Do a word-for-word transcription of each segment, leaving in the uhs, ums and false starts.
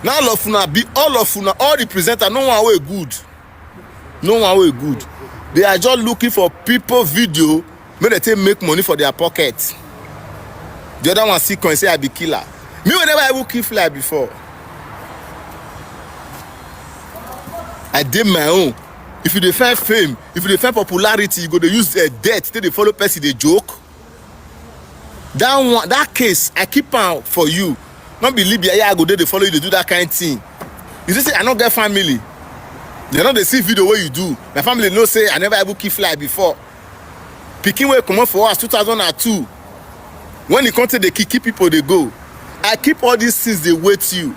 Now all of una be, all of una, all the presenter, no one wey good. No one wey good. They are just looking for people video make they take make money for their pocket. The other one see coin say I be killer. Me wey never even kill fly before. I dey my own. If you dey find fame, if you dey find popularity, you go dey use uh, death take dey follow person dey joke. That one, that case, I keep am for you. No be Libya, yeah, I go dey dey follow you dey do that kind thing. You see say I no get family. They no dey see video wey you do. My family know say I never even kill fly before. Pikin wey comot for us two thousand and two. When e come take dey kill kill people dey go. I keep all these things dey wait you.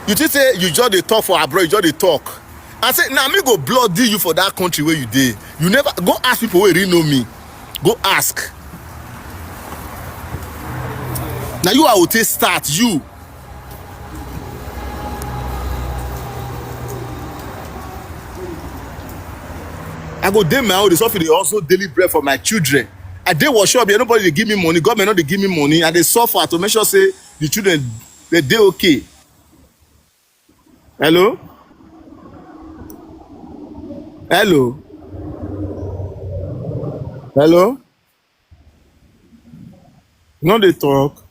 You think say you just dey talk for abroad, you just dey talk. I say na me go bloody you for that country where you dey. You never go ask people wey really know me. Go ask. Now you I will take start you. I go dey my own. Dey suffer dey also daily bread for my children. I dey worship here. Nobody dey give me money. Government no dey give me money. I dey suffer to make sure say the children they dey okay. Hello? Hello? Hello? No dey talk.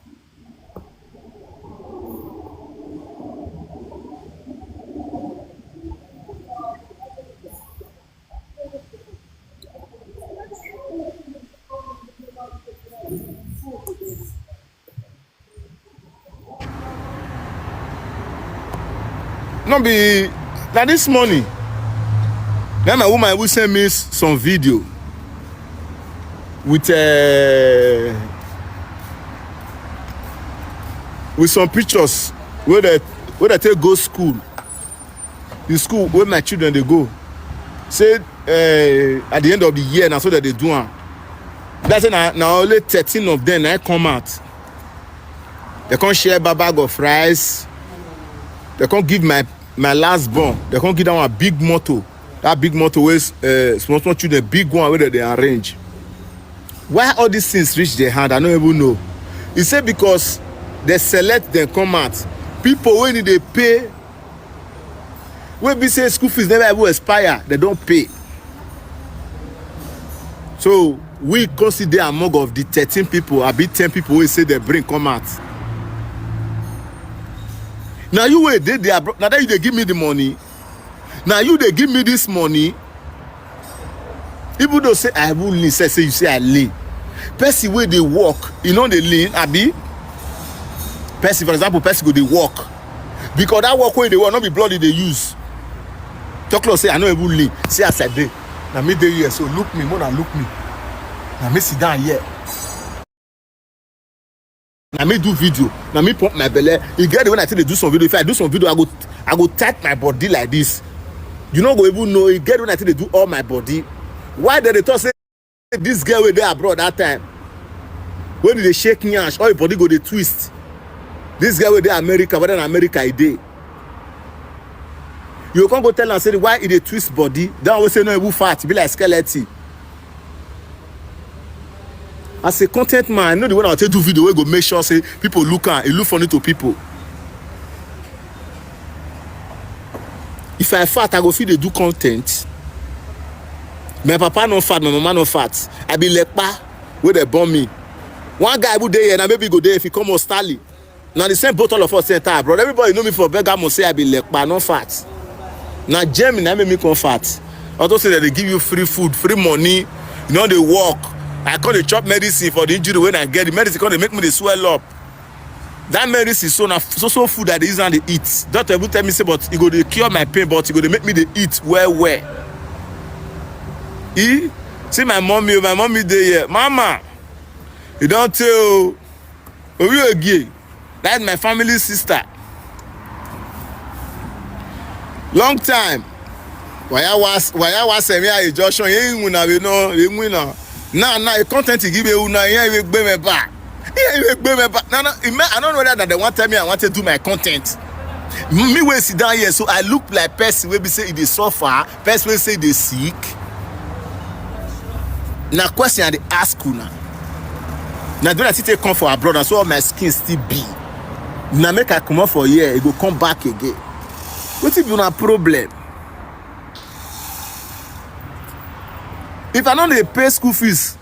No be na this morning. Then my woman will send me s- some video with uh, with some pictures where they where they take go school. The school where my children they go. Say uh, at the end of the year, now so that they do am. That's na na only thirteen of them I come out. They can't share a bag of rice. They can't give my my last born. They can't give that one a big motor. That big motor was uh, small small children, big one where they arrange. Why all these things reach their hand? I don't even know. He said because they select them come out. People when they pay, when we say school fees never even expire, they don't pay. So we consider among of the thirteen people, I be ten people we say they bring come out. Now you wait, they, they are, now that you they give me the money. Now you they give me this money. Even though say I will lean, say, say you say I lean. Person where they work, you know they lean, Abi. Person, for example, person go they work. Because that work where they work, not be bloody they use. Talk close, say I know even lean. See as I dey. Now me dey here, so look me, more than look me. Now me sit down here. Now me do video. Now me pump my belly. You get it when I tell they do some video. If I do some video, I go I go tight my body like this. You know go even know you get it when I tell they do all my body. Why did they talk say this girl with there abroad that time? When they shake hands, all your body go they twist. This girl with there America, but then America it day. You can't go tell and say why it they twist body. That always say no even fat, be like skeleton. As a content man, I know the one I take do video wey go make sure say people look am, e look funny to people. If I fat, I go fit dey do content. My papa no fat, my mama no fat. I be lekpa wey dey born me. One guy who dey here na maybe go dey if he come Australia. Na the same boat all of us enter abroad. Everybody know me for Bergamo say I be lekpa, no fat. Na Germany na make me come fat. Although say that they give you free food, free money, you know they work. I call the chop medicine for the injury when I get the medicine, cause they make me they swell up. That medicine so na so so food that they use and they eat. Doctor even tell me say, but it go they cure my pain, but it go they make me they eat well well. E see my mommy, oh, my mommy dey here. Mama, you don't tell. Obi Ogie, that's my family sister. Long time. Waya was waya was semi a Joshua ye nguna we no ye nguna. Na na e content give e una ye we gbe me ba. Ye we gbe me ba. Na na I don't know whether that they want tell me I want to do my content. Me we sit down here so I look like person wey be say e dey suffer, person wey say e dey sick. Na question I dey ask una. Na the one I still take come for abroad, na so all my skin still be. Na make I comot for here, e go come back again. Wetin be una problem? If I no dey pay school fees,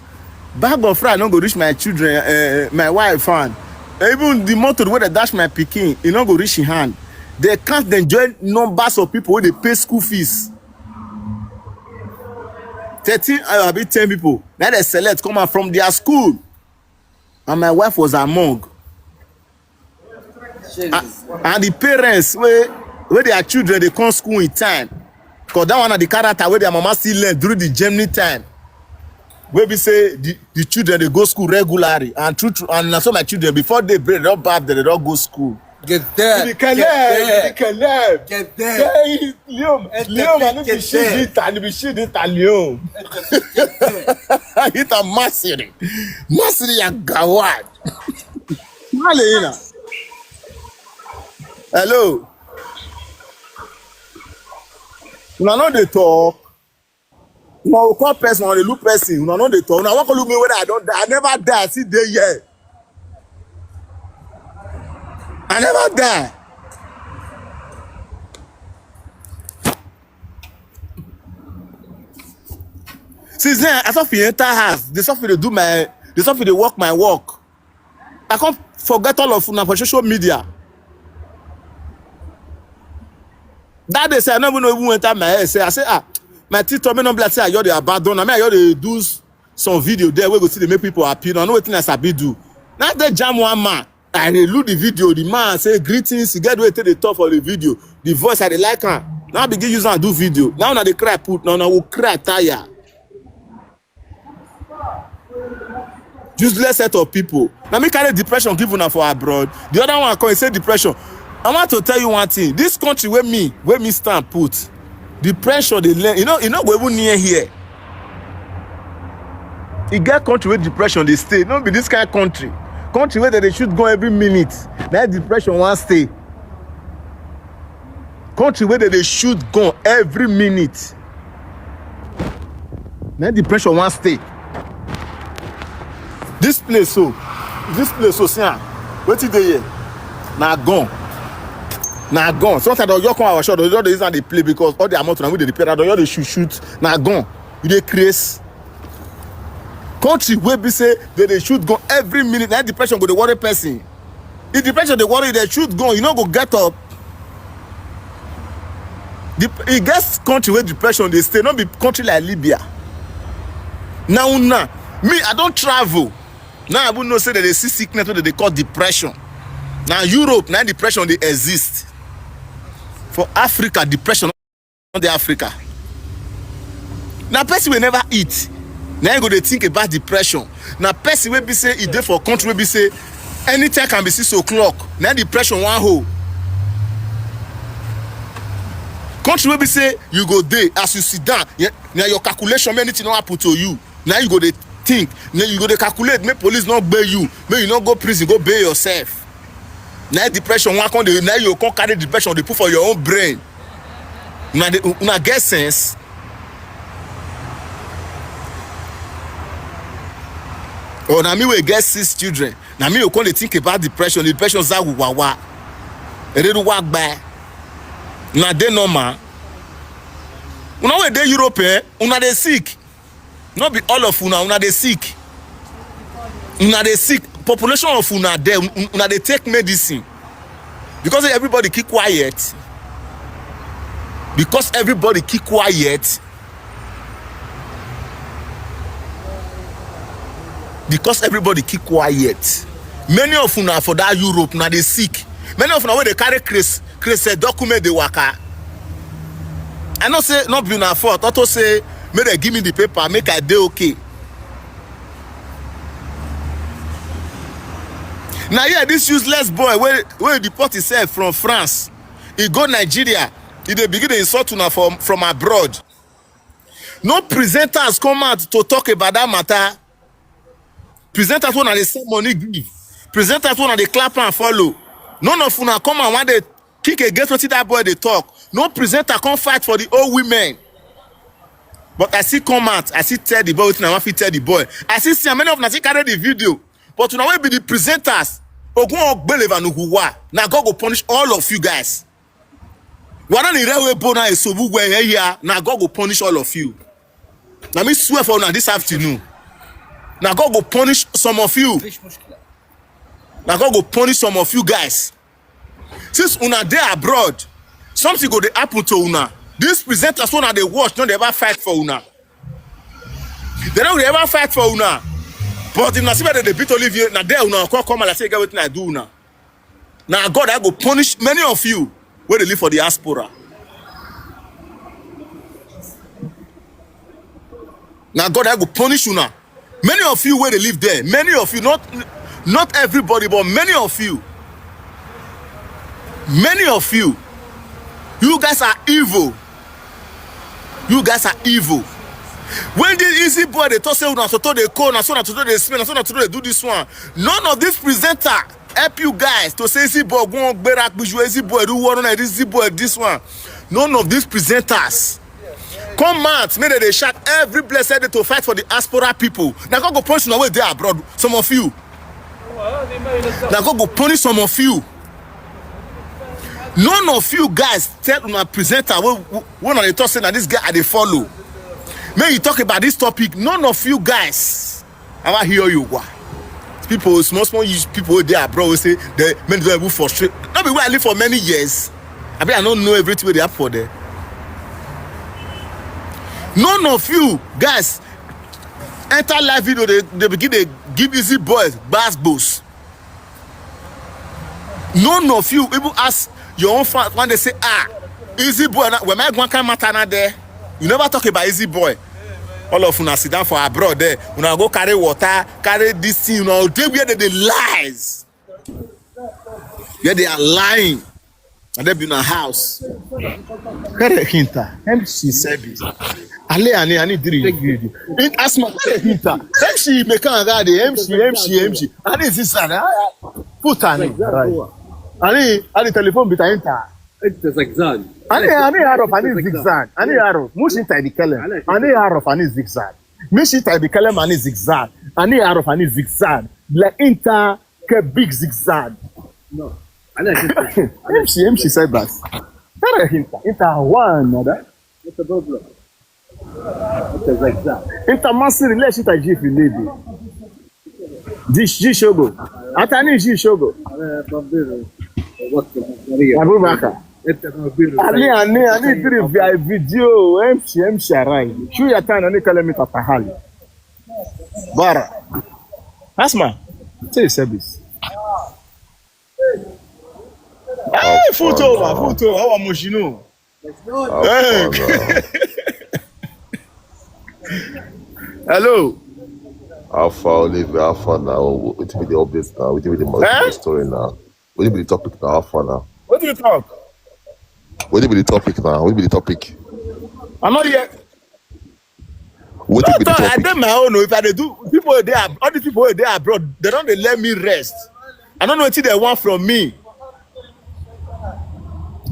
bag of rice no go reach my children, uh, my wife hand. Even the motor wey dey dash my pikin, e no go reach im hand. They count, dem join numbers of people wey dey pay school fees. Thirteen, uh, abi ten people na dem select come out from their school, and my wife was among. And, and the parents wey wey their children dey come school in time, cause that one na the character wey their mama still learn during the Germany time, wey be say the the children dey go school regularly, and true true, and na so my children, before day break, dem don baff, dem don go school. Get there. Get there. Get there. Leon, Leon, and if you see this, and if you see this, Leon. Hit a masiri. Masiri ya gawad. Male ina. Hello. Una no dey talk. Una go call person, una dey look person. Una no dey talk. Una wan come look me whether I don die. I never die. I still dey here. I never die. Since then, I stop fit enter house. They stop fit dey do my, they stop fit dey work my work. I come forget all of una for social media. That day, say I no even know even enter my head. Say I say, ah, my TikTok may not be like say I just dey abandon. I mean, I just dey do s- some video there wey go still dey make people happy. Now, I know wetin I sabi do. Now they jam one man. I dey look the video. The man say greetings. He get the way take dey talk for the video. The voice, I dey like am. Now I begin use am do video. Now una dey cry put. Now una go cry tire. Useless set of people. Na me carry depression give una for abroad. The other one come, he say depression. I want to tell you one thing. This country wey me, wey me stand put, depression dey learn. You know, you know, we even near here. E get country wey depression dey stay. No be this kind country. Country wey dem dey shoot gun every minute. Na depression wan stay. Country wey dem dey shoot gun every minute. Na depression wan stay. This place so, this place so, see am. Wetin dey here? Na gun. Na gun. Sometimes dem just come our shop, dem just dey use am dey play because all the amount na we dey repair. Dem just dey shoot shoot. Na gun. You dey craze. Country wey be say dem dey shoot gun every minute. Na depression go dey worry person. If depression dey worry, dem shoot gun, you no go get up. The, e get country wey depression dey stay, no be country like Libya. Now, now, me, I don travel. Now I even know say dem dey see sickness wey dem dey call depression. Na Europe, na depression dey exist. For Africa, depression no dey Africa. Na person wey never eat, na him go dey think about depression. Na person wey be say e dey for country wey be say anytime can be six o'clock, na depression wan hold. Country wey be say you go dey, as you sit down, ye- na your calculation, make anything no happen to you. Na you go dey think, na you go dey calculate, make police no gbab you, make you no go prison, go bail yourself. Na depression wan come dey, na you come carry depression dey put for your own brain. Una dey, una get sense? Or na me wey get six children, na me go come dey think about depression, depression zagu wawa. Eredu wa gba. Una dey normal? Una wey dey Europe, eh, una dey sick. No be all of una, una dey sick. Una dey sick. Population of una dey, un- una dey take medicine. Because everybody keep quiet. Because everybody keep quiet. Because everybody keep quiet. Many of una for that Europe, una dey sick. Many of una wey dey carry craze, craze document dey waka. I know say no be una fault. Auto say make dem give me the paper, make I dey okay. Na here this useless boy wey wey deport himself from France, he go Nigeria, he dey begin dey insult una from from abroad. No presenters come out to talk about that matter. Presenters wey una dey send money give, presenters wey una dey clap and follow. None of una come and wan dey kick against wetin that boy dey talk. No presenter come fight for the old women. But I still come out, I still tell the boy wetin I wan fit tell the boy. I still see am, many of una still carry the video. But una wey be the presenters, Ogun ogbele vanuguwa. Na God go punish all of you guys. Wana ni rewe bona esobu we here. Na God go punish all of you. Na me swear for una this afternoon. Na God go punish some of you. Na God go punish some of you guys. Since una dey abroad, something go dey happen to una. These presenters wey una dey watch no dey ever fight for una. They no dey ever fight for una. But if na see where they dey beat Olivier, na there una come come and like say e get wetin I do una. Na God I go punish many of you wey dey live for diaspora. Na God I go punish una. Many of you wey dey live there, many of you, not not everybody, but many of you, many of you, you guys are evil. You guys are evil. When this easy boy dey talk say una toto dey call, na so na toto dey smell, na so na toto dey do this one. None of this presenter help you guys to say easy boy go on gbera gbiju, easy boy do one, easy boy this one. None of these presenters come out make dem dey shout every blessed day to fight for the diaspora people. Na God go punish una wey dey abroad, some of you. Na God go punish some of you. None of you guys tell una presenter wey wey una dey talk say na this guy I dey follow. Make you talk about this topic. None of you guys ever hear you wa. People, small small use people wey dey abroad wey say they make dem even frustrate. No be where I live for many years. Abi I no know everything wey dey happen for there. None of you guys enter live video dey dey begin dey give easy boys gbas gbos. None of you even ask your own fans when they say ah easy boy na when my one kind matter na there. You never talk about easy boy. All of una sit down for abroad there. Una go carry water, carry this thing, una dey where they dey lies. Where they are lying. And they be in a house. Kare hinta, M C service. Ale ani ani diri video. In asma kare hinta. M C meka ngade M C M C M C. Ani zisana. Putani. Ani ani telephone bita hinta. انت زقزان. Ani ani arof ani zigzag. Ani arof. Mushi tai di kelem. Ani arof ani zigzag. Mishi tai di kelem ani zigzag. Ani arof ani zigzag. La inta ke big zigzag. No. عليك انت. M C M C service. Kare hinta. Inta one nada. انت بوبلو. انت زقزان. Inta masiri le shita jifi lady. Dish dish shogo. Atani dish shogo. انا بامبينو. وقت الجمهورية. Abubakar. انت بامبينو. Ani ani ani diri vi video M C M C arai. Shu ya tana ni kala mi tatahali. Bara. Asma. Say service. Hey, foot over, foot over. How much you know? Hey. Hello. How far, Olive? How far now? What will be the updates now? What will be the most Eh? story now? What will be the topic now? How far now? What do you talk? What will be the topic now? What will be the topic? I'm not here. What will be the Doctor, I topic? dey my own. If I dey do people wey dey ab- all these people wey dey abroad, they don't dey let me rest. I don't know what they want from me.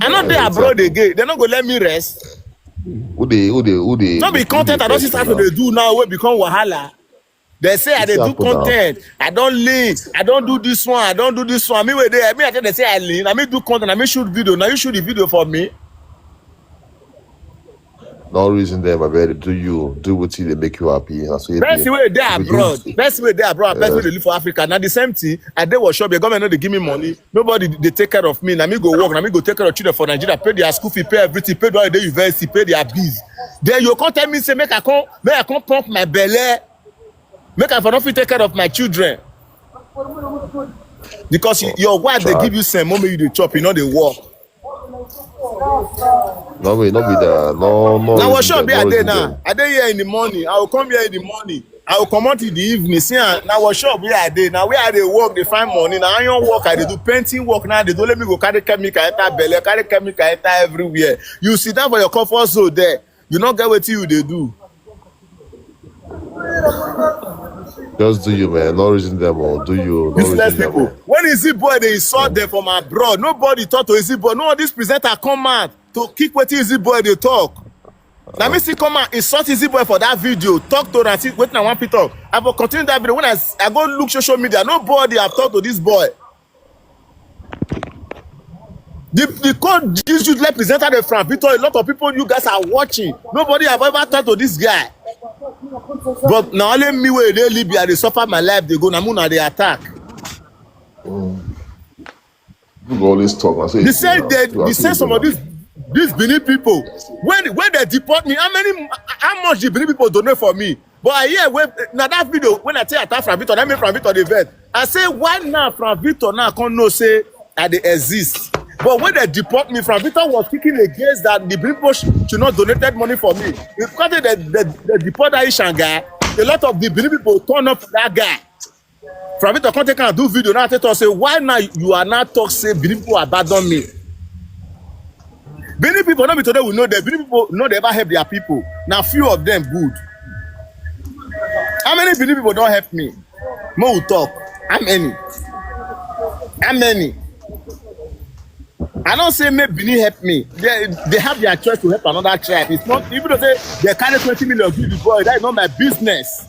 I not dey abroad again. They not go let me rest. Who they? Who they? Who they? No be content I don't see start to dey do now wey become wahala. They say I dey It's do up and down. Content. I don't lean. I don't do this one. I don't do this one. Me wey dey me I tell them say I lean. I me do content. I me shoot video. Now you shoot the video for me. No reason there, my brother. Do you do what they make you happy? And so you Person wey dey if you abroad, do- person wey dey abroad, person wey dey live for Africa. Na the same thing. I dey workshop. The government no dey give me money. Nobody dey take care of me. Na me go work. Na me go take care of children for Nigeria. Pay their school fee. Pay everything. Pay the university. Pay their bills. Then you come tell me say make I come, make I come pump my belly. Make I for no fit take care of my children. Because you- your wife dey Child. Give you some money you dey chop. You know dey work. No, wait, no be that. No, no. Na Reason workshop there, where I no dey reason now. there. I dey here in the morning. I will come here in the morning. I will comot in the evening. See, ah, na workshop where I dey. Na where I dey work, dey find money. Na iron work I dey do, painting work. Now they don't let me go carry chemical enter belly, carry chemical enter everywhere. You sit down for your comfort zone there. You not get wetin you dey do. Just do you, man. No reason them all. Do you? No Useless reason them people. All. When Easy Boy dey insult them from abroad, nobody talk to Easy Boy. No, this presenter come out to kick wetin Easy Boy dey talk. Na me still come out insult Easy Boy for that video. Talk to am, see wetin I wan fit talk. I for continue that video when I s- I go look social media. Nobody have talked to this boy. The, the code this youth let presenter the Frank Victor, a lot of people you guys are watching. Nobody have ever talked to this guy. But now only me where they live, I dey suffer my life, they go, Namuna, they attack. You go always talk and say They say they, they say some of these these Benin people, when when they deport me, how many, how much the Benin people donate for me? But I hear when now that video when I tell attack Frank Victor, that mean Frank Victor the vet. I say why now Frank Victor now come know say I dey exist. But when they deport me, Frank Victor was kicking against that the Benin people sh- should not donated money for me. Because they, they, they deport that Ishan guy, a lot of the Benin people turn up for that guy. Frank Victor come take and do video now. Tell us say why now you are now talk say Benin people abandon me. Benin people no be today we know that Benin people no dey ever help their people. Now few of them good. How many Benin people don't help me? More will talk. How many? How many? I don't say make Benin help me. They, they have their choice to help another tribe. It's not even to say they carry twenty million give the boy. That is not my business.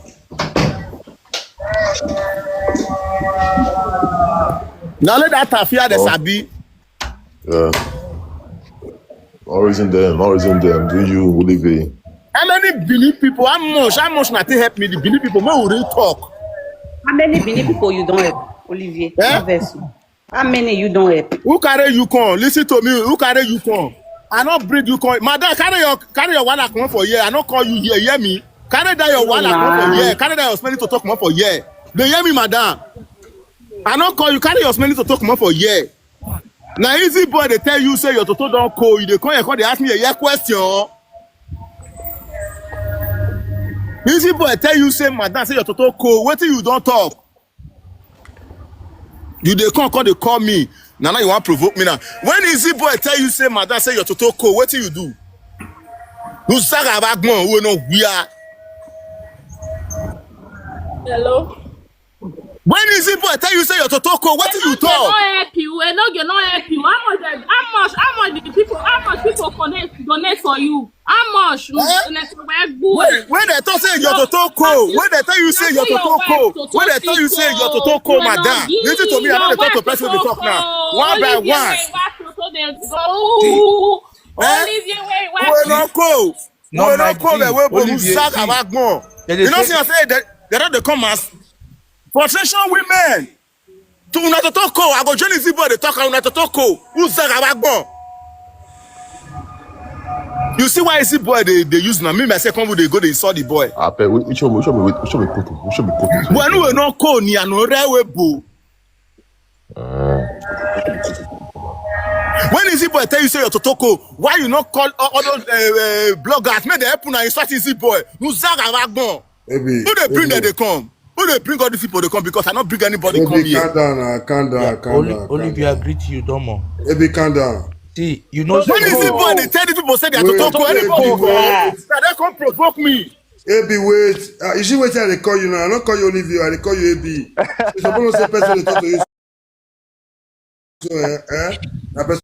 Now let that tafia the Oh. sabi. Yeah. No reason them, no reason them. Do you, Olivier? How many Benin people? How much? How much na take help me? The Benin people, may we really talk. How many Benin people you don't help, Olivier? Eh? No vex you. How many you don't help? Who carry you come? Listen to me. Who carry you come? I not bring you come. Madam, carry your carry your wallet come for here. I not call you here. Hear me? Carry that your wallet come for here. Carry that your smelling to talk come for here. They hear me, madam. I not call you. Carry your smelling to talk come for here. Now easy boy, they tell you say your toto don't call. You they come here, come they ask me a year question. Easy boy tell you say madam say your toto call. What you don't talk? You dey come, come dey call me. Now, now you want provoke me now. When easy boy tell you say madam say your toto call, what you do? Who saga bagbon? Who no we are? Hello. When easy boy tell you say your toto call, what you They talk? not help you. Eh, no, they not help you. How much? How much? How much the people? How much people connect donate for you? How much? Eh? Donate for where? When, when they talk say your toto call, when they tell you say your toto call, when they tell you say your toto call, madam, listen to me, I know they talk to person they talk now. One by one. Go. Eh? Olivier, where you We no call. No, We no Mike call G, the way we Olivier, sack see, our gbon. they dey You know, say- see, I say they, they don't dey come as frustration women. To una to talk call, I go join easy boy. They talk una to talk call. Who sack our gbon? You see why easy boy they, they use now? Me myself come with they go they insult the boy. I bet we should we should we should be put we should be put. When we no call ni ano rewe bo. When easy boy tell you say your toto call, why you not call all, all those uh, uh, bloggers? Make they help una insult easy boy. Who sack our gbon? Ebi, Who they bring Ebi, that they come? Who they bring all these people they come? Because I not bring anybody come Ebi, here. Calm down, uh, calm down, Yeah, calm Oli- down, calm Olivier, I down. Greet you, Domo. Ebi, calm down. See, you know, When is the boy they tell these people say they are to Wait, talk to wait, anybody? wait, wait. Now they come provoke me. Ebi, wait. Uh, you see, wait till they call you now. I don't call you Olivier. I dey call you Ebi. You suppose to say person they talk to you. So, eh, eh? That person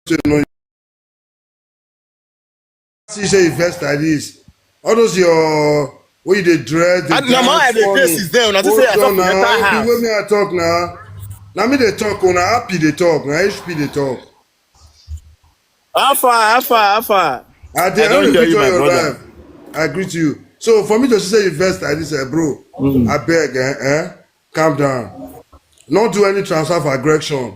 you know. See, say you vex like this. All those your when you dey dread, the And now my dance, the funny. Face is there. Una say I Hold talk on now. better Ebi, house. When me I talk now. Now me they talk. Una happy they talk. Now H P they talk. How far? How far? How far? I, dey, I I don't don't hear even you, join my your brother. Life. I greet you. So for me to say you vex like this, eh, bro, I beg, eh, eh, calm down. Not do any transfer for aggression.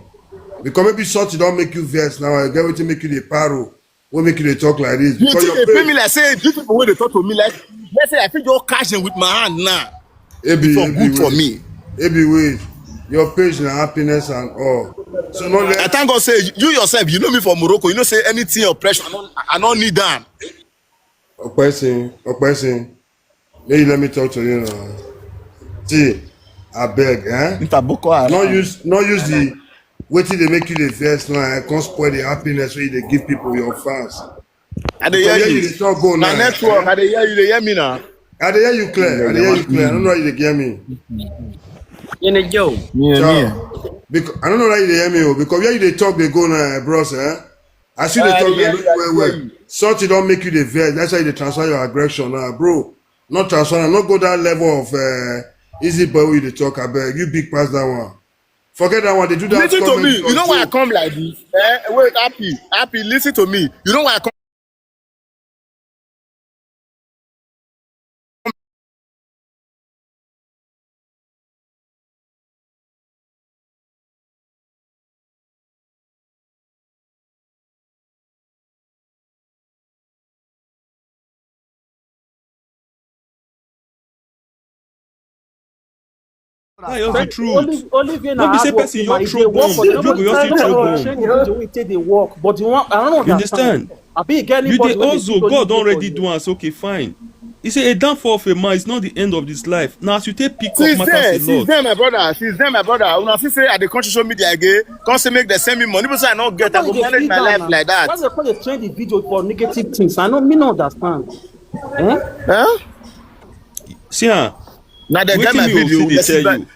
Because maybe something don't make you vex now. I get wetin make you the paro. What make you dey talk like this? You Because think your they pay me page, like say these people when they talk to me like let's say I feel just catch them with my hand now. Ebi, For Ebi, good for wait. Me. Ebi, wait. Your page na happiness and all. So no I let thank God say you yourself, you know me from Morocco. You know say anything oppression, I don't, I don't need them. Okpesin, Okpesin. May you let me talk to you now. See, I beg, eh? Mister Boko Haram. Not use, not use the wetin dey make you dey vex now. I can't spoil the happiness wey you dey give people, your fans. I dey Because hear where you. you dey talk go My now, network, eh? I dey hear you. They hear me now. I dey hear you clear. I dey hear you clear. I don't know how you dey hear me. In a Joe. Yeah, Ciao. Because I don't know how you dey hear me, oh, because where you dey talk dey go now, eh, bros, eh? As you dey I talk, dey dey hear look you, I well, dey hear well. you. Something don't make you dey vex. That's why you dey transfer your aggression now, bro. Not transfer, not go that level of uh, easy boy wey you dey talk. I beg you, big pass that one. Forget that one. They do that. Listen to me. You know why I come like this? Eh? Wait, Happy, Happy, listen to me. You know why I come? That's just the truth. No be say person you throw bomb, you go just throw bomb. You understand? You dey hustle, God don already do am, so okay, fine. He say a downfall of a man is not the end of his life. Now as you take pick up matters a lot. Since then, my brother, since then, my brother, una see say I dey come social media again, come say make dem send me money, but say I no get, I go manage my life like that. Why they come dey trend the video for negative things? I no, me no understand. Eh? Huh? See am. Na dem get my video.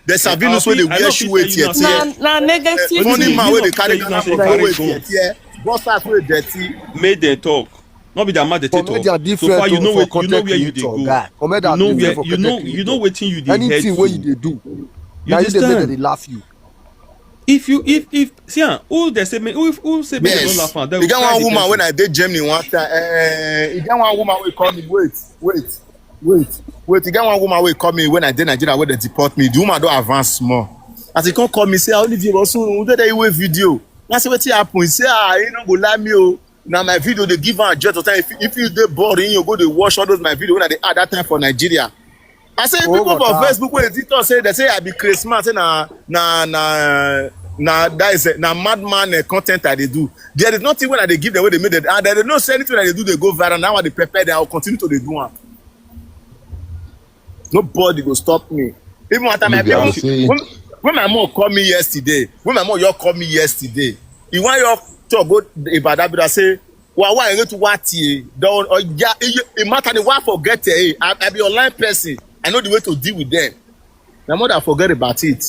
There's a Venus wey dey wear shoe wey tear tear. Na negative. Funny man wey dey carry Ghana for wey tear tear. Boss ass wey dirty. Make dem talk. No be their mouth dey take talk. So far you know where you dey go. You know wetin you dey head to. Anything wey you dey do, na you dey make dem dey laugh you. If you if if see am, who dey say me who who say me dey laugh am? Yes. E get one woman when I dey Germany one time. Eh, e get one woman wey call me. Wait, wait, wait, wait. E get one woman wey call me when I dey Nigeria wey dem deport me. The woman don advance small. As e come call me, say, "Ah, Olivier, also we dey dey wey video." I say, "Wetin happen?" He say, "Ah, he no go lie me o. Na my video dey give am joy to time. If, if you dey boring, you go dey watch all those my video when I dey add that time for Nigeria." I say people for Facebook wey dey talk say they say I be crazy man, say na na na na that is na madman uh, content I dey do. There is nothing when I dey give them wey dey make them, and they no say anything I dey do dey go viral. Now I dey prepare them, I will continue to dey do am. Nobody go stop me. Even after my people, when, when my mom call me yesterday, when my mom your call me yesterday, he want your talk go about that, but I say, "Wa wa ere tu wa ti e don oya e matter the wa forget e. I, I be online person. I know the way to deal with them. My mother forget about it."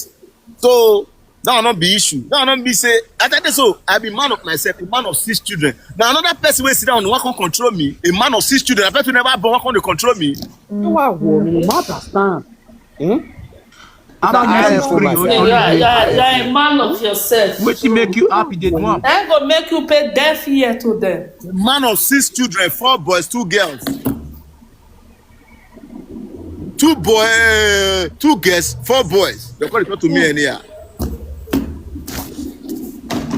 So that will not be issue. That will not be say I tell you so. I be man of myself, a man of six children. Now another person will sit down, one can control me. A man of six children, I bet you never born, one can control me. You are woman, you understand. Hmm? I'm not here for myself. You are, you are, you are a man of yourself. Wetin make you happy dey do am? I go make you pay deaf ear to them. Man of six children, four boys, two girls. Two boy, eh, two girls, four boys. They call it to me anyhow.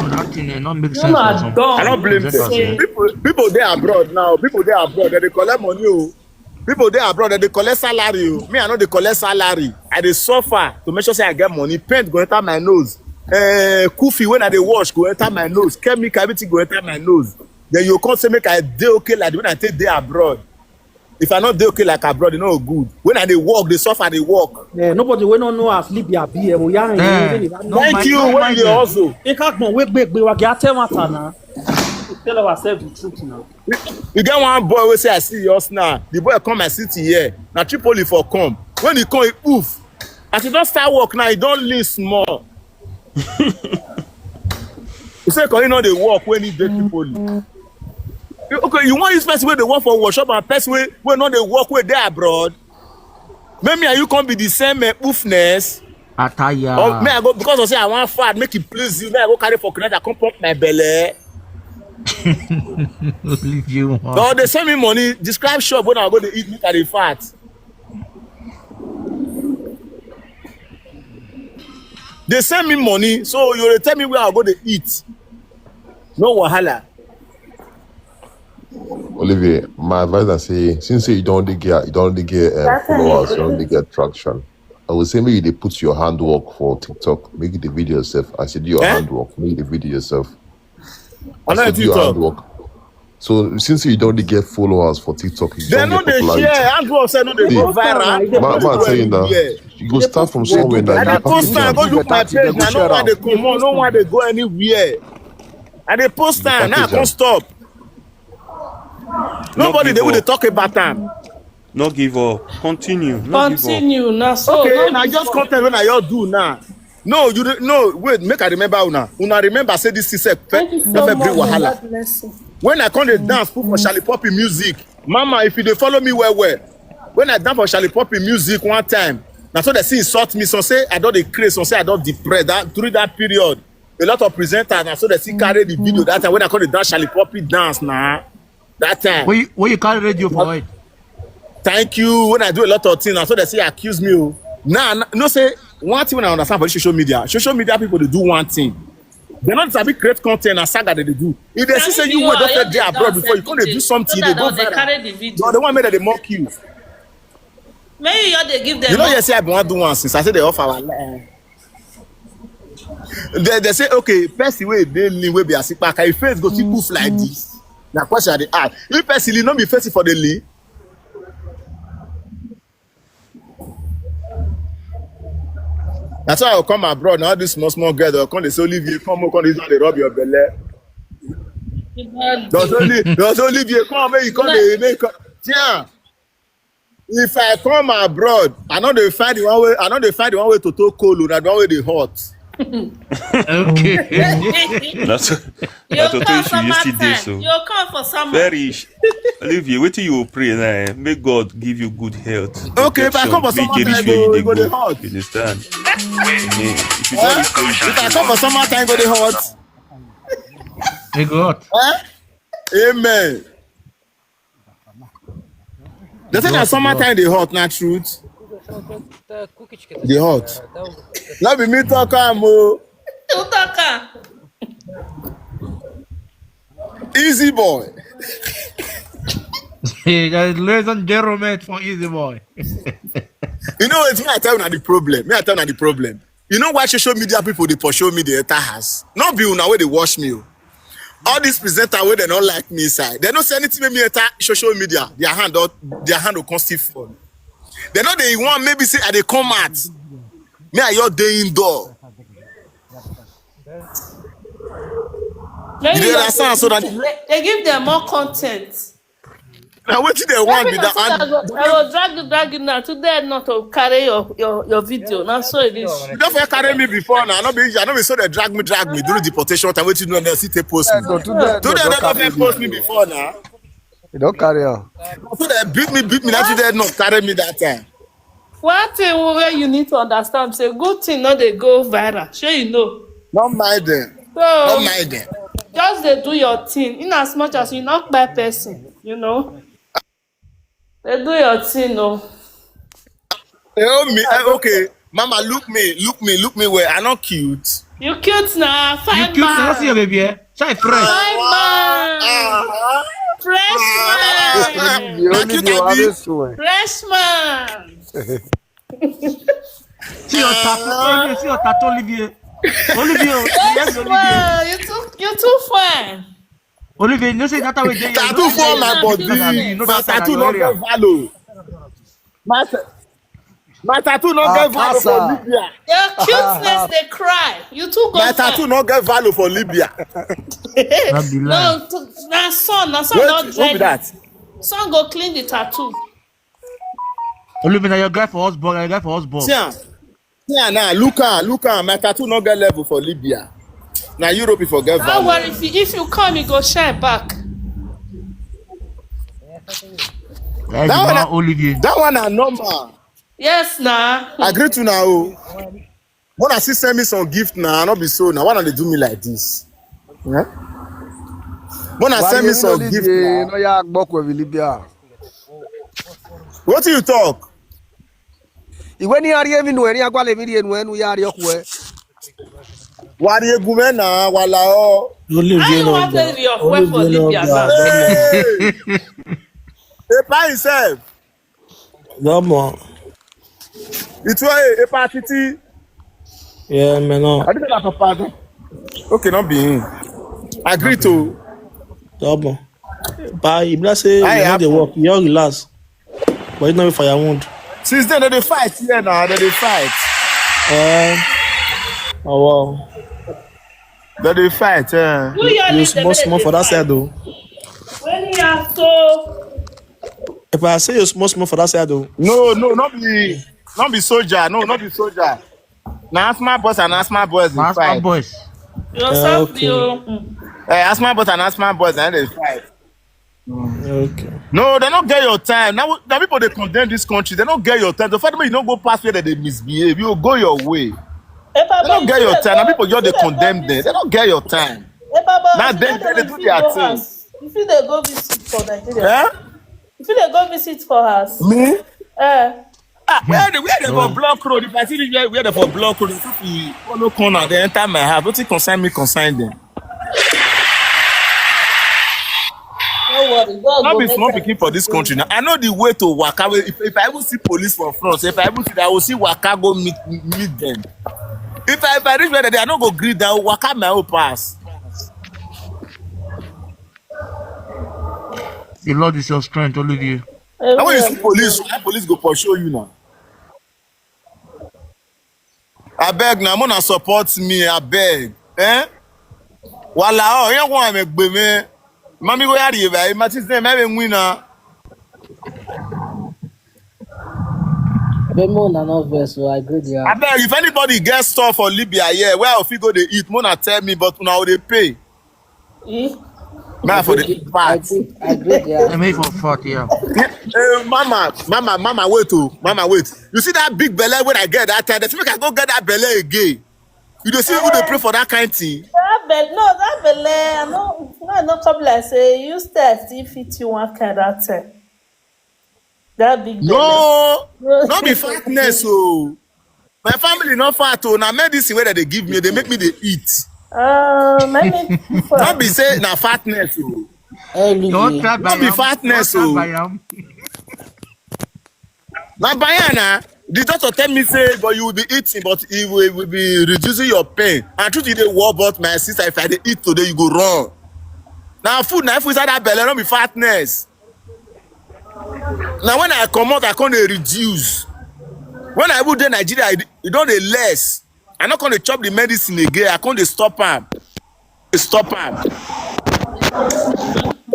That thing eh, not make sense for some. I don't blame them. People, people dey abroad now. People dey abroad. They dey collect money. Oh. People dey abroad, they dey collect salary. Oh. Me, I no dey collect salary. I dey suffer to make sure say I get money. Paint go enter my nose. Uh, kufi when I dey wash go enter my nose. Chemical, everything go enter my nose. Then you come say make I dey okay like when I take dey abroad. If I no dey okay like abroad, e no good. When I dey work, dey suffer, dey work. Yeah, nobody wey no know as Libya be. Eh, oya, eh, eh, no, thank you. When you dey hustle, e ka gbon wey gbegbe wa get tell matter na. Tell ourselves the truth now. You get one boy wey say I see yours now. The boy come my city here. Na Tripoli for come. When he come, he poof. As he don start work now, he don lean small. He say, "Can you know the work when he dey Tripoli?" You, okay, you want this person where they work for workshop and person where, where not they work where they abroad? Maybe you can be the same uh, poofness. Attire. Or may I go because I say I want fat, make it please you. May I go carry for credit, I come pump my belly. Leave you one. Or they send me money, describe shop when I go to eat, make I dey fat. They send me money, so you dey tell me where I go to eat. No wahala. Olivier, my advice I say, since you don't get you don't get uh, followers, you don't get traction. I would say maybe they put your handwork for TikTok, make the video yourself. I said your eh? handwork, make the video yourself. I said your handwork. So since you don't get followers for TikTok, you they don't know they share. Andrew said no, they go viral. Man, man, tell you now, you go start from somewhere now. I dey post am, go look my page. I no want dey comot, no want dey go anywhere. I dey post am, now I come stop. Nobody dey will dey talk about am. No give up. Continue. No give up. Continue. Now so okay, now just content when I all do now. No, you dey- no wait, make I remember una. Una remember say this thing sef fe- Thank you so fe- fe- bring much. Wahala. God bless you. When I come dey dance, put for Charlie Poppy music. Mama, if you dey follow me well well, when I dance for Charlie Poppy music one time, Na so they see insult me. Some say I don dey craze. Some say I don depressed. That during that period, a lot of presenters na so they see carry the video that time when I call the dance Charlie Poppy dance na that time. Where you, where you carry radio for it? Thank you. When I do a lot of things, na so they say accuse me. Oh, now nah, no say one thing when I understand for social media. Social media people they do one thing. They not sabi create content and saga that they do. If they see say you went up there abroad before you come they do something, they go viral. They want make they mock you. Maybe you they give them. You know, yes, I want do one since I said they offer our. They, they say okay, person wey dey lean wey be asipaka, if face go see poof like this. Na question I dey ask. If person lean, no be face for the lean. That's why I come abroad now. This small small girl that come they say Olivier, come come this one they rub your belly. Does only does Olivier come make you come they make yeah. If I come abroad, I know they find the one way. I know they find the one way to talk cold. That one way they hot. Okay. That's that's what issue yesterday. So you come for summer. Very issue. Olivier, wait till you pray now. May God give you good health. Okay, if I come for summer time, go the hot. You understand? If you don't, if I come for summer time, go the hot. They go hot. Huh? Amen. They say that summertime they hot, not truth. They hot. Let me meet talk am o. Who talk am? Easy boy. Hey guys, ladies and gentlemen, for easy boy. You know, it's me. I tell you the problem. Me, I tell you the problem. You know why social media people they pursue me the entire house? Not be una where they watch me. Oh. All these presenters where they don't like me inside. They don't say anything make me enter social media. Their hand don't their hand will come still fall. They know they want maybe say I they come out. Me I your day indoor. You dey understand so that they, they give them more content. Na wetin dem want be that. I go drag you, drag you now. Today not to carry your your your video. Now so it is. You don't fit carry me before now. I no be I no be so they drag me, drag me during deportation time. Wetin you know they still take post me. Today they don't fit post me before now. You don't carry on. So they beat me, beat me. That today not carry me that time. One thing wey you need to understand say good thing no dey go viral. Shey you know? No mind them. No So mind them. just dey do your thing in as much as you no kpai person, you know. Dey do your thing o. They owe me. Eh, okay. Mama, look me, look me, look me well. I not cute. You cute na, fine man. You cute, I see your baby, eh? Shine fresh. Fine man. Uh-huh. Fresh man. You only do this one. Fresh man. See your tattoo, Olivier, see your tattoo, Olivier. Olivier, oh, yes, Olivier. Fresh man. You too, you too fine. Olivier, you know say that way dey. Tattoo for my body. My tattoo no get value. My ta- My tattoo no get value for Libya. Your cuteness dey cry. You too go My far. Tattoo no get value for Libya. No be lie. No, t- na sun, na sun Wait, don who be dry. That? Sun go clean the tattoo. Olumina, your guy for us ball, your guy for us ball. See am, see am now. Look am, look am. My tattoo no get level for Libya. Na Europe e for get value. Don't worry, if you, if you come, you go shine back. That one, Olivier. That one na normal. Yes na. I greet una o. Mona still send me some gift na, no be so na. Why una dey do me like this? Eh? Mona send me some gift na. No ya gbokwe with Libya. Wetin you talk? Iwe ni ari emi nu eri agwale mi ri enu enu ya ari okwe. Wari egume na wala o. Olivier no go. Olivier no go. Epa himself. Domo. It's why Epa Titi. Yeah, me no. I didn't have a father. Okay, not being. Agree to. Domo. But if I say you know the work, you relax. But you know if I won't. Since then, they fight here now. They fight. Uh, oh wow. They dey fight. Uh. You small small for that side though. When you are so. If I say you small small for that side though. No, no, not be, not be soldier. No, not be soldier. Now small boys and now small boys dey fight. Small boys. Yourself, uh, okay. You. Eh, small boys and small boys and they fight. Okay. No, they don't get your time. Now, now people they condemn this country. They don't get your time. The fact that you don't go past where they misbehave, you go your way. They don't get your time. Now people just they condemn them. They don't get your time. Now then they do their thing. If you they go visit for Nigeria, Eh? If you they go visit for us, Me? Eh, Ah, where they where they for block road? If I see the where, where they for block road, if you follow corner, they enter my house. Don't you concern me, concern them. No worry, God Not go be make small am. Picking for this country now. I know the way to waka. If, if I even see police from front, if I even see that, I will see waka go meet meet them. If I if I reach where they, I no go greet them. Waka my own pass. The Lord is your strength, Olivier. Now when you see police, that police go pursue you now. I beg now, wanna support me. I beg, eh? Wala oh, you want me, me. Mami go yari ba. Matisse dem me win na. Abeg, make una no vex o, I greet you. I beg, if anybody get store for Libya here, where I fit go they eat, mona tell me, but una they pay. Eh? Man for the I part. greet, I greet you. I made for forty. Yeah. Eh, mama, mama, mama, wait oh, mama, wait. You see that big belly when I get that time, that make I go get that belly again. You don't see who they pray for that kind thing. That belle, no, that belle, I no, no, I no come like say you stay still fit you one kind that thing. That big belle. No, not be fatness oh. My family not fat oh. Now medicine where they give me, they make me they eat. Uh, maybe Not be say na fatness oh. Don't Olivier. try Not be Bayam. fatness Don't oh. try Bayam. Na bayana. The doctor tell me say, but you will be eating, but it will, will be reducing your pain. And truth is, they war, but my sister, if I dey eat today, you go run. Now food, now if we inside that belly, not be fatness. Now when I come out, I can't dey reduce. When I would dey Nigeria, I, it don't dey less. I not gonna chop the medicine again. I can't dey stop am. Stop am. A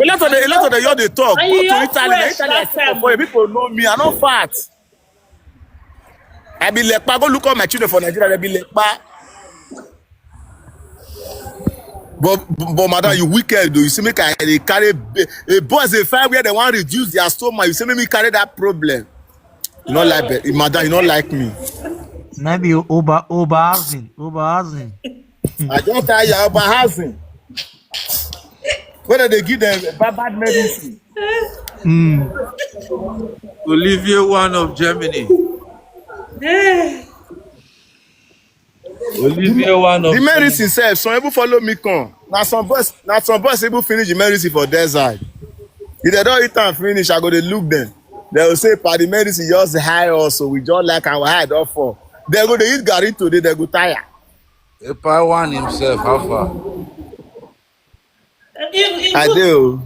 lot of the a lot of the y'all they talk. And Go you to are Italy, na fresh Italy. I that see time. For people know me. I not fat. I be lekpa. Go look at my children for Nigeria. They be lekpa. But but madam, you wicked though. You see me, I they carry a boys they find where they want to reduce their stomach. You see me, me carry that problem. You not like that, madam. You not like me. Maybe over overhousing, overhousing. I don't tell you about housing. Whether they give them bad, bad medicine. Mm. Olivier one of Germany. Olivier one of The medicine self, some people follow me come. Now some boys, now some boys people finish the medicine for desert. If they don't eat and finish, I go to look them. They will say, "Pa, the medicine just high also. We just like our high don't fall." They go to eat garri today, they go tire. Epa one himself, how far? You, you I go, do.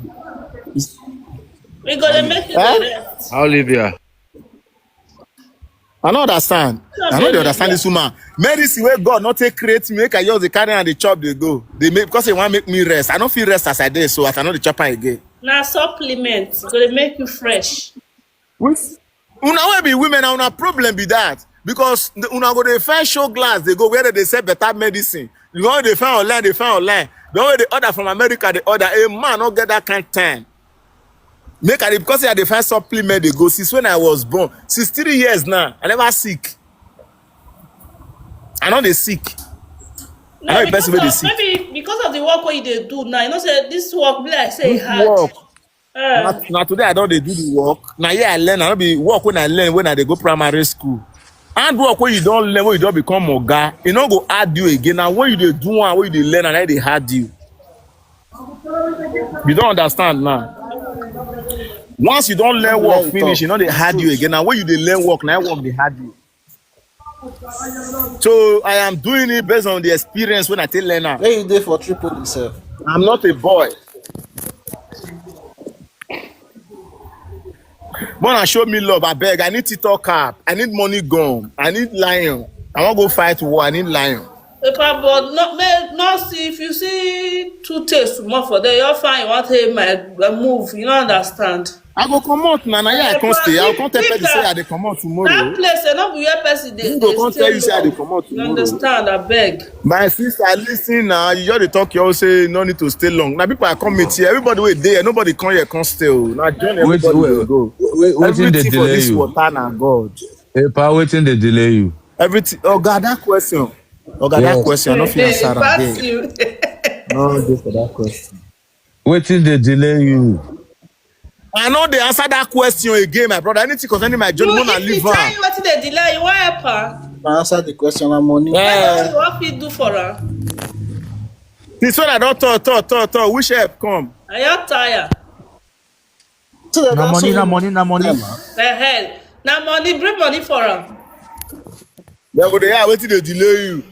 we gonna make you Huh? the rest. How Libya? I don't understand. I don't understand this woman. Medicine where God not take create me, make I just the carry and the chop they go. They make because they want make me rest. I don't feel rest as I did, so I cannot the chop am again. Now supplement, it's gonna make you fresh. Una will be women, and una problem be that because the- una go they find show glass. They go where they sell better medicine. You go they find online, they find online. The way they order from America, they order. A man not get that kind of time. Make I because I dey find supplement they go since when I was born. Since three years now, I never sick. I know they sick. I know the person wey dey sick. Maybe because of the work what you dey do now, you know say this work be like say e This hard. Work. Uh, Now, now today I don't they do the work. Now yeah, I learn. I don't be work when I learn when I dey go primary school. And work when you don't learn, when you don't become oga, you no go hard you again. Now when you dey do one, when you dey learn, and I dey hard you. You don't understand now. Once you don't learn work finish, you know they hard you again. Now when you dey learn work, now work they hard you. So I am doing it based on the experience when I take learn am. Where you dey for Tripoli sef? I'm not a boy. Wanna show me love? I beg. I need TikTok cap. I need money gun. I need lion. I want go fight war. I need lion. Papa, but no, may, no see if you see two taste small for there. Your fine, you want to take my, my move. You don't understand. I go comot na, na here I come stay. I go come tell person say I dey comot tomorrow. That place, eh, no be where person dey. You go come tell you say I dey comot tomorrow. You understand? I beg. My sister, listen now. You just dey talk, you say no need to stay long. Now people are coming here. Everybody wait there. Nobody come here, come stay. Oh. Now join everybody will go. Everything for this water na God. Epa, wetin dey delay you? Everything. Oh God, that question. Oh God, that question. I no fit answer am again. No, dey for that question. Wetin dey delay you? I no dey answer that question again, my brother. Anything concerning my journey, una leave am. If he tell you wetin dey delay you, why help am? I answer the question, na money. What you wan fit do for am? This one I don talk, talk, talk, talk. Which help come? I don tire. Na money, na money, na money. The hell? Na money, bring money for am. Dem go dey hear wetin dey delay you.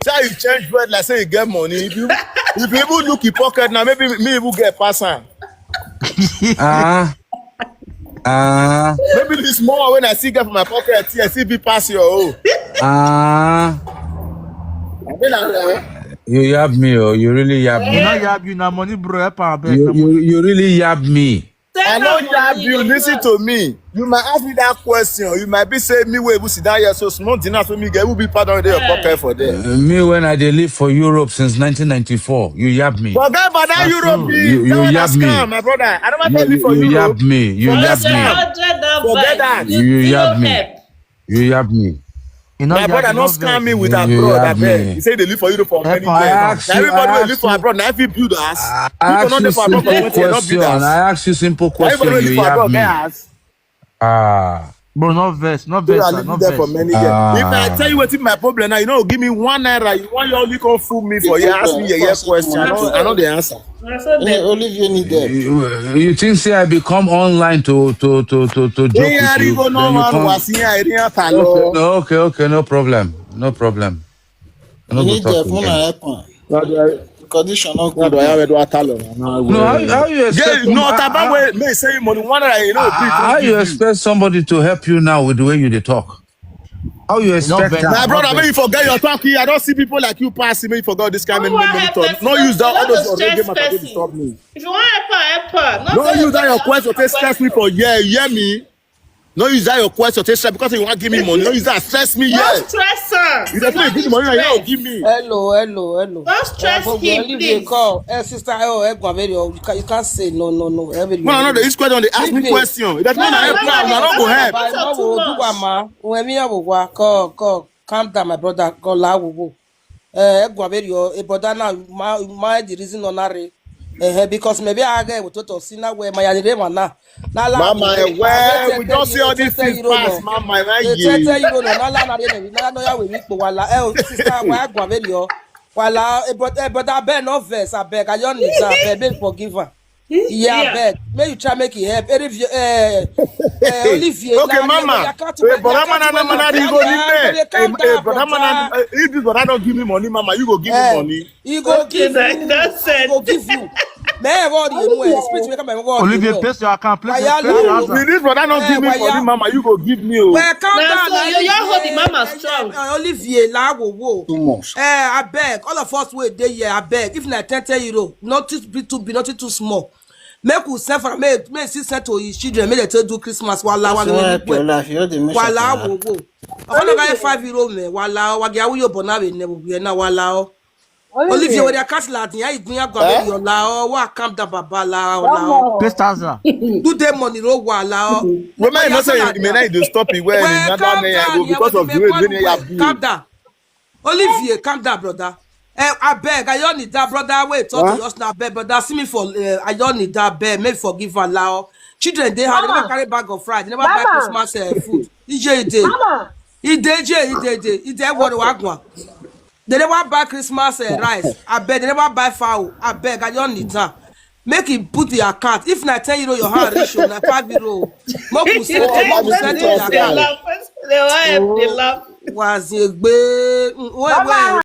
Say you change bread like say you get money. If you if you even look your pocket now, maybe me even get pass am. Ah. Ah. Maybe the small one wey I still get for my pocket, I still be pass your own. Ah. I mean, I, uh, you yab me, oh, you really yab me. You no yab you na money, bro. Help am, abeg. You, you, you really yab me. I no yab you. Listen to me. You might ask me that question. You might be say me wey even sit down here so small dinner so me get will be pardon dey your pocket for there. Uh, me when I dey live for Europe since nineteen ninety-four, you yab me. Forget about that Europe. You, you yab me, my brother. I never tell you for Europe. You yab me. You yab me. Forget that. You yab me. You yab me. My brother, no scam me with abroad, abeg. He say they live for Europe for many years. Everybody wey live for abroad, na fit build house. People no dey for abroad for twenty years, no build house. I ask you simple question. Everybody wey live for abroad get house. Ah. Bro, no vex, no vex, no vex. If I tell you wetin my problem now, you no give me one naira. You wan only come fool me for here, ask me yeye question. I no, I no dey answer. Olivier need help. You, you think say I become online to to to to to joke with you? Then you come. Okay, okay, okay, no problem, no problem. I no go talk again. Condition not good. No, how, how you expect? No, Taban wey me say money one naira, you know. How you expect somebody to help you now with the way you dey talk? How you expect that? My brother, make you forget your talk here. I don't see people like you pass me. You forget this kind of money talk. No use that all those already my people disturb me. If you want help, help. No use that your question to stress me for yeah, you hear me? No use that your question to stress because you want give me money. No use that stress me. Don't stress her. You just give me money and you don't give me. Hello, hello, hello. Don't stress him, please. Call. Eh, sister, oh, eh, go very. You can't, you can't say no, no, no. No, no, this question they ask me question. That's not help. I don't go help. When me, I will walk. Call, call. Calm down, my brother. Go la wo wo. Eh, egwa very your, eh, brother now, ma, ma the reason on that. Eh, because maybe I get to, to see now where my yare man na. Na la. Mama, eh, well, we don't see all these things pass, Mama, eh, twenty euro no. Na la na re na no ya we mi po wala. Eh, sister, wa egwa very your. Wala, eh, brother, eh, brother, abeg no vex, abeg. I don't need that, abeg, make forgive her. Yeah, abeg. Make you try make it help. Eric, eh, eh, Olivier. Okay, Mama. Hey, brother, man, man, man, you go leave me. Hey, brother, man, if this brother don't give me money, Mama, you go give me money. You go give you. That's it. Go give you. Me, what do you know? Speech, make my what. Olivier, paste your account, please. Paste your account. If this brother don't give me money, Mama, you go give me. Well, calm down. So you, you hold the Mama strong. Olivier, la wo wo. Too much. Eh, abeg, all of us wey dey here, abeg. If na ten ten euro, not too big, too big, not too small. Make we send for make make see send to his children, make they take do Christmas. Wala wala wala wala wo wo. I want to get five euro me. Wala wala ya wo yo bona we ne we na wala o. Olivier, with your cash lad, yeah, you bring up your la o. Wa calm down, baba la o. Pestaza. Do the money ro wala o. Women no say you may not do stop it where in another name because of the way you have. Calm down. Olivier, calm down, brother. Eh, I beg, I don't need that, brother. Wait, talk to us now, beg, brother. See me for, eh, I don't need that, beg. Make forgive and allow. Children, they have they never carry bag of rice, they never buy Christmas eh, food. E J E dey. E dey, e dey, e dey, e dey. What do I want? They never buy Christmas eh, rice. I beg, they never buy fowl. I beg, I don't need that. Make him put the account. If na ten euro your hand reach, na five euro. Make we send to, make we send to the account. They laugh. They laugh. Was a gbe. Wait, wait.